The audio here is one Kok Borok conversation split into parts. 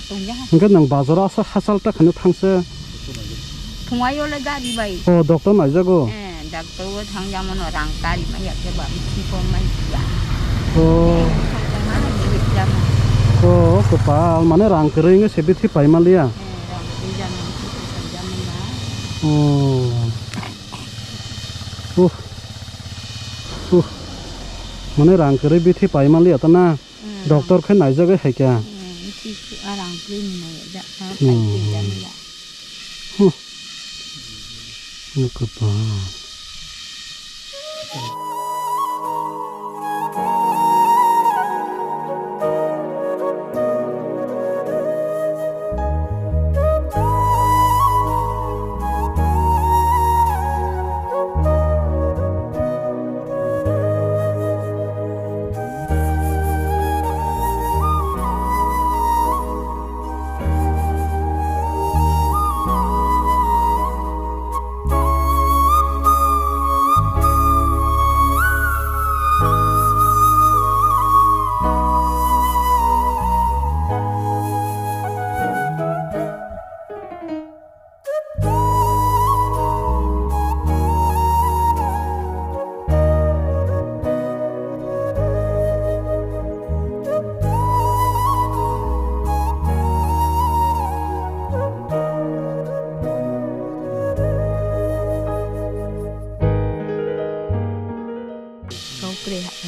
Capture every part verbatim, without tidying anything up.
Tongya. Hwnkhe nwng bazaro asa hachal ta kheno thangse. Thungwi ole gari bai. O, doctor naijago? Eh, doctor o thangjamano rang kari maya khe ba bithi kom mai ya. O. Thangma hai bithi jama. O, kwpal, mane rang kwrwi wngwi se bithi pai maliya. Eh, rang kwrwi jama, bithi pai jama na. O. Uh. Uh. Mane rang kwrwi bithi pai maliya ta na. Mm, doctor khe naijagwi hai kha. Mm, bithi arang kwrwi ni nai ja, ta Hmm. Pai twi jani ya. Huh. Nukha pa.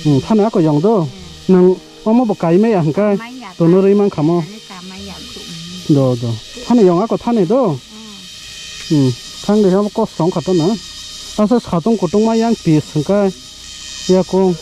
Hmm, thani ako yong do. Hmm. Nang omo bo kai maya hwnkhe. Maya, tono rwi mankha mo. Ani ka maya khu. Do, do. Thani yong ako thani do. Hmm. Hmm. Thang de omo kosto wngkha to na. Asa satung kutung ma yang pis hwnkhe. Yakung.